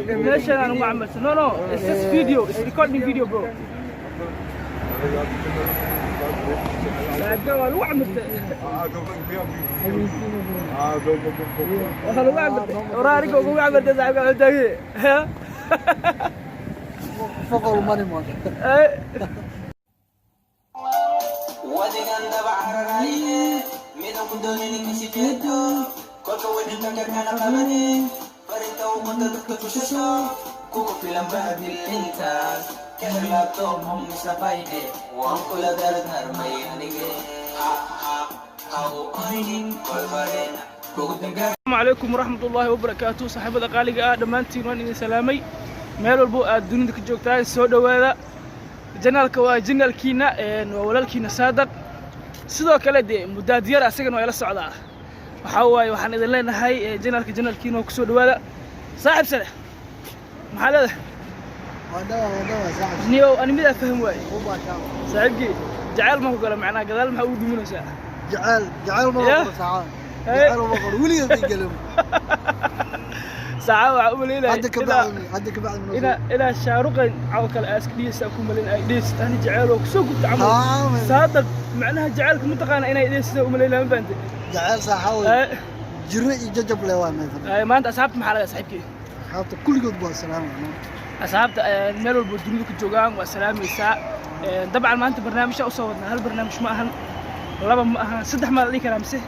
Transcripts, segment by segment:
Meeshan aan ugu camalsan. No, no, it's just video. It's recording video, bro. Saaxiibka waa lagu camirtay. Waa lagu camirtay. Waraa aniga ugu camirtay, saaxiibka wuxuu taagay. Foqol money man. Eh. Wadigan daba cararaye midan ku doonini kasi jeedo kolka wixinta karkana qabane farinta uu qonta dadka tushato kugu filan bahadil intaas ka hel laptop mise fayde waan kula dardarmay anige ha ha ha u oynin kol hore kugu dangaa. Asalaamu calaykum waraxmatullaahi wabarakaatu, saaxiibada qaaliga ah, dhammaantiin waan idin salaamay meel walbo aad dunida ka joogtaan. Soo dhowaada, channelka waa channelkiina, waa walaalkiina Saadaq. Sidoo kale dee mudaadyar asagana waa ila socdaa. Waxaa waaye, waxaan idin leenahay channelka channelkiina waa kusoo dhowaada. Saaxiib sare, maxaa leedahay? Waa dhawa, waa dhawa, saaxib. Niyow, ani midaa faham waaye. U baashaa. Saaxiibkii, jacayl ma ku gala? Macnaha gadaal maxaa ugu duminaysaa? Jacayl, jacayl ma Yeah. qoro saacada. Hey. Jacayl ma qoro weligeed bay gelin. Saaca waxaa u malaynaya Hadda ka bacdi, hadda ka bacdi. Ilaa shaaruqan caw kale aa iska dhigaysaa ku malayn ay dhigaysid ani jacayl oo kusoo gubta camal. Haa. Saadaq, macnaha jacaylka mataqaana inay dhigaysid u malaynaya, ma fahantay? Jacayl saaxa way. Jiro iyo jajab leh waa meesha. Maanta asxaabta maxaa laga, saaxiibkii? Asxaabta kulligood waa salaamay. Asxaabta meel walbo dunida ku joogaan waa salaamaysaa. Dabcan maanta barnaamijya usoo wadnaa. Hal barnaamij ma ahan, laba ma ahan, saddex maa la dhihi karaa, mise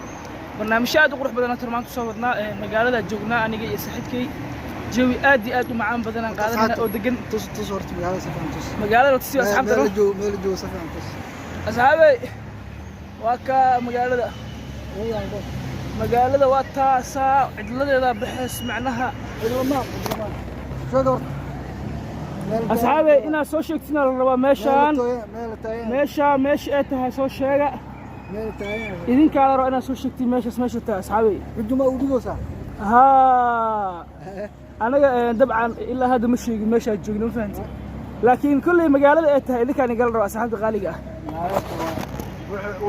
barnaamijyo aad u qurux badan aad maanta usoo wadnaa. Magaalada joognaa aniga iyo saaxiibkay, jawi aad iyo aad u macaan badan aan qaadanayna oo degan. Tus, tus horta magaalada si fiican tus. Magaalada la tusiyo asxaabta. Meel No? joogo, meel joogo si fiican tus. Asxaabey, waa ka magaalada. Magaalada waa taasaa, cidladeeda baxeys macnaha. Cidlama, cidlama. Sheeg horta. Asxaabey, inaad soo sheegtina la rabaa meeshaan. Meel taagan. Meesha meesha ay tahay soo sheega. Meel taagan. Idinkaa la rabaa inaad soo sheegtiin meeshaas meesha tahay, asxaabey. Xujuma u dhigaysaa. Haa, anaga dabcan ilaa hadda ma sheegin meeshaa joogno, ma fahanti? Laakiin kolley magaalada ay tahay idinkaan igala rabaa, asxaabta qaaliga ah.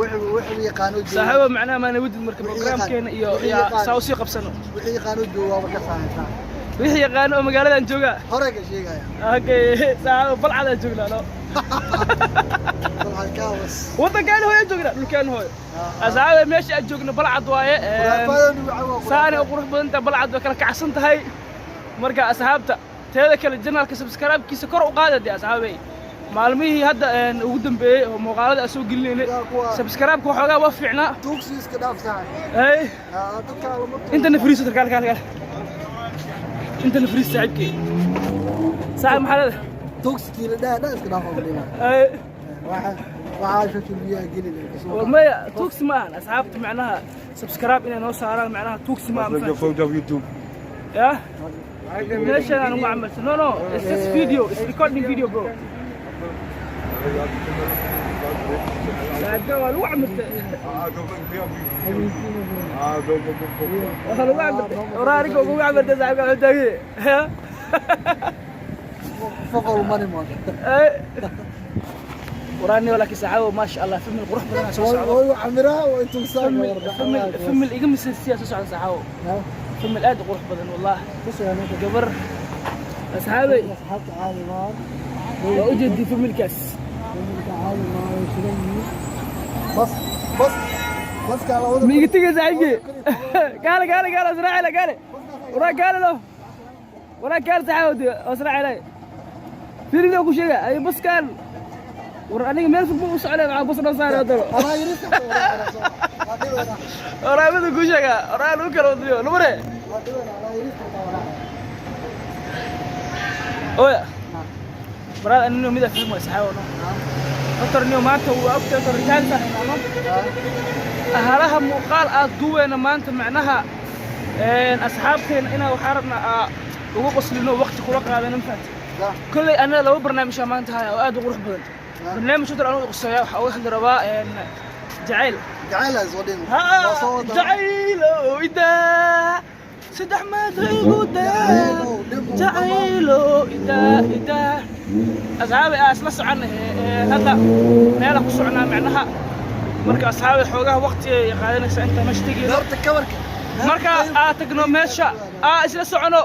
Wixii yaqaano jooga. Saaxiibo, macnaha maana wadid marka Wixii programkeena iyo wixii iyo yaqaan. saa usii qabsano. Wixii yaqaano jooga waaba ka saaysaa. Wixii yaqaano oo magaaladan jooga. Hore ka sheegaya. Okay, saaxiibo, Balcadaan joognaa, no? Dabcan kaawas. Waddankaani hooyo joognaa, dhulkaani hooyo. Asxaabe, meesha aan joogno Balcad waaye. Khuraafadan ugu. Saanay u qurux badan tahay Balcad, way kala kacsan tahay. Marka asxaabta, teeda kale channelka subscribe-kiisa kor u qaada dee, asxaabey. Maalmihii hadda ugu dambeeyey oo muuqaalada aan soo gelinaynay, Yaa subscribe-ka waxoogaa waa fiicnaa. Tuugsi iska dhaaf, saaxib. Hey. Dadka lama tuugo. Intana fariiso, kaale, kaale, kaale, intana fariis, saaxiibkey. Saaxiib, maxaa leedahay? Tuugsi kiila dhaa dhaa iska dhaaf oo dhina. Hey. Waxa waxa social media geli leh. War maya, tuugsi ma ahan. Asxaabta macnaha subscribe inay noo saaraan, macnaha tuugsi ma ahan, ma fahanteen? YouTube. Yeah? meeshan aan ugu camalsan. No, no, it's just video. It's recording video, bro. Saaxiibka waa lagu camirtay. Waa lagu camirtay. Waraa aniga ugu camirtay, saaxiibka wuxuu taagay. Foqol money man. Waraa niyo, laakiin saaxiibo, maasha Allah, family qurux badan aa soo socdo. Way camiraa way tuugsaa. Family, family iga misansiyaa soo socda, saaxiibo. Family aad u qurux badan, wallah. Gabar, asxaabey. Asxaabta caadi ma. Waa u jeedii familkaas. Familka caadi ma way shidan yihiin. Bas bas baska labada. Ma iga tegay, saaxiibkii? Kaale, kaale, kaale, israacila, kaale. Waraa kaale lo. Waraa kaale, saaxiibo, israacila. Fiirida ku sheega ay baskaan. War aniga meel fog ma u socday, maxaa bas noo saaray wadalo? Anaa yiri waa dhibayna. Waraa mid ku sheega, waraa lagu kala wadiyo lumare. Waa dhibayna, anaa yiri waa. Oya baraad, anino mida film way, saaxiibo, no? Doctor niyo, maanta waa ogtahay toritaanka ahalaha muuqaal aad duweena maanta, macnaha asxaabteena inaa waxaa rabnaa aa ugu qoslino, waqti kula qaadano, ma fahamtay? Kolley anaga laba barnaamij aa maanta haya oo aad u qurux badan. Barnaamij hotor anuu quseeya, waxaa uga hadli rabaa jacayl. Jacayl soo dhin. Jacaylo idaa saddex maado igu daa, jacaylo idaa idaa. Asxaabi, aa isla soconna hadda meela ku soconaa macnaha. Marka asxaabi, xoogaha waqti ay qaadanaysaa intaa meesha tegeyno. Horta kabarka. Marka aa tagno meesha aa isla socono.